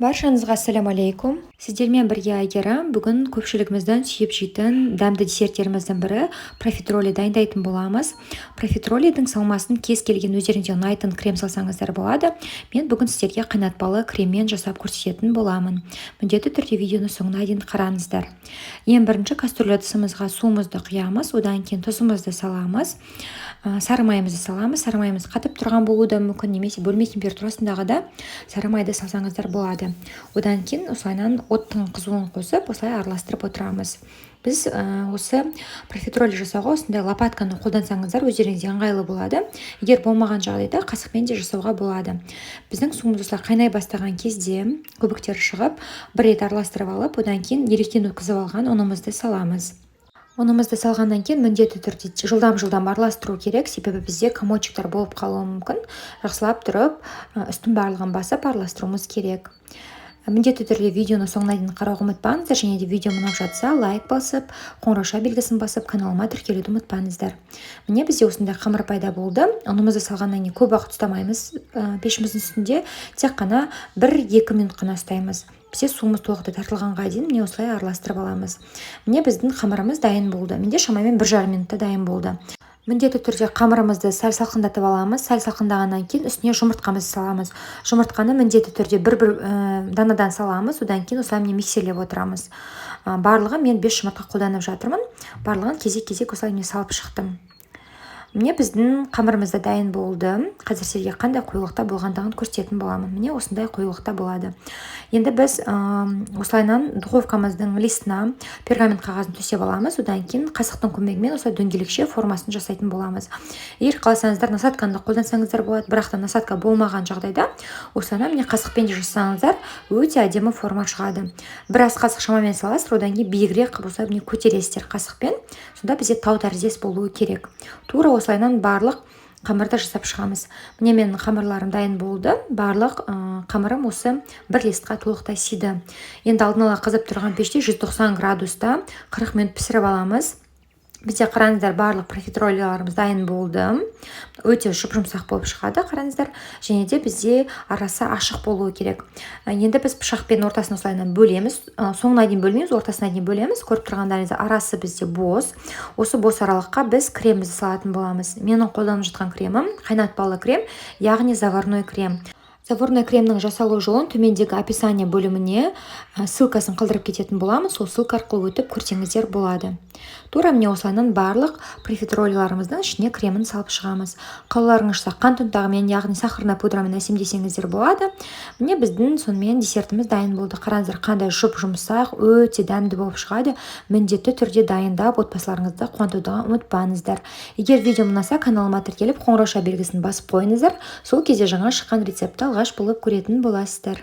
Баршаңызға ассалямалейкум! Сіздермен бірге Әйгерім. Бүгін көпшілігіміздің сүйіп жейтін дәмді десерттеріміздің бірі профитроли дайындайтын боламыз. Профитролидің салмасын кез келген өздеріңізге ұнайтын крем салсаңыздар болады. Мен бүгін сіздерге қайнатпалы креммен жасап көрсететін боламын. Міндетті түрде видеоны соңына дейін қараңыздар. Ең бірінші кастрюль ыдысымызға суымызды құямыз, одан кейін тұзымызды саламыз, сары майымызды саламыз. Сары майымыз қатып тұрған болуы да мүмкін немесе бөлме температурасындағы да сары майды салсаңыздар болады. Одан кейін осылайынан оттың қызуын қосып, осылай араластырып отырамыз. Біз осы профитроль жасауға осындай лопатканы қолдансаңыздар, өздеріңізге ыңғайлы болады. Егер болмаған жағдайда, қасықпен де жасауға болады. Біздің суымыз осылай қайнай бастаған кезде, көбіктері шығып, бір рет араластырып алып, одан кейін електен өткізіп алған ұнымызды саламыз. Ұнымызды салғаннан кейін міндетті түрде жылдам-жылдам араластыру керек, себебі бізде комочектар болып қалуы мүмкін. Жақсылап тұрып, үстін барлығын басып араластыруымыз керек. Міндетті түрде видеоны соңына дейін қарауға ұмытпаңыздар және де видео ұнап жатса, лайк басып, қоңырауша белгісін басып, каналыма тіркелуді ұмытпаңыздар. Міне, бізде осындай қамыр пайда болды. Ұнымызды салғаннан кейін көп уақыт ұстамаймыз пешіміздің үстінде, тек қана 1-2 минут қана ұстаймыз. Бізде суымыз толықтай тартылғанға дейін, міне, осылай араластырып аламыз. Міне, біздің қамырымыз дайын болды. Менде шамамен 1,5 минутта дайын болды. Міндетті түрде қамырымызды сәл салқындатып аламыз. Сәл салқындағаннан кейін үстіне жұмыртқамызды саламыз. Жұмыртқаны міндетті түрде бір бір данадан саламыз. Одан кейін осылай, міне, миксерлеп отырамыз. Барлығы мен бес жұмыртқа қолданып жатырмын. Барлығын кезек кезек осылай, міне, салып шықтым. Міне, біздің қамырымыз да дайын болды. Қазір сіздерге қандай қоюлықта болғандығын көрсететін боламын. Міне, осындай қоюлықта болады. Енді біз осылайынан духовкамыздың листына пергамент қағазын төсеп аламыз. Одан кейін қасықтың көмегімен осылай дөңгелекше формасын жасайтын боламыз. Егер қаласаңыздар, насадканы да қолдансаңыздар болады, бірақ та насадка болмаған жағдайда осылайынан, міне, қасықпен де жасасаңыздар, өте әдемі форма шығады. Біраз қасық шамамен саласыздар, одан кейін биігірек қылып осылай, міне, көтересіздер қасықпен. Сонда бізде тау тәріздес болуы керек. Тура осылайынан барлық қамырды жасап шығамыз. Міне, менің қамырларым дайын болды. Барлық қамырым осы бір листқа толықтай сиді. Енді алдын ала қызып тұрған пеште 190 градуста 40 минут пісіріп аламыз. Бізде, қараңыздар, барлық профитролларымыз дайын болды. Өте жұп жұмсақ болып шығады, қараңыздар, және де бізде арасы ашық болуы керек. Енді біз пышақпен ортасын осылайынан бөлеміз. Соңына дейін бөлмейміз, ортасына дейін бөлеміз. Көріп тұрғандарыңыздай, арасы бізде бос. Осы бос аралыққа біз кремімізді салатын боламыз. Менің қолданып жатқан кремім қайнатпалы крем, яғни заварной крем. Заварной кремнің жасалу жолын төмендегі описание бөліміне ссылкасын қалдырып кететін боламын. Сол ссылка арқылы өтіп көрсеңіздер болады. Тура, міне, осылайынан барлық профитролларымыздың ішіне кремін салып шығамыз. Қалауларыңызша қант ұнтағымен, яғни сахарная пудрамен әсемдесеңіздер болады. Міне, біздің сонымен десертіміз дайын болды. Қараңыздар, қандай жұп жұмсақ, өте дәмді болып шығады. Міндетті түрде дайындап, отбасыларыңызды қуантуды ұмытпаңыздар. Егер видеом ұнаса, каналыма тіркеліп, қоңырауша белгісін басып қойыңыздар. Сол кезде жаңа шыққан рецептті алғаш болып көретін боласыздар.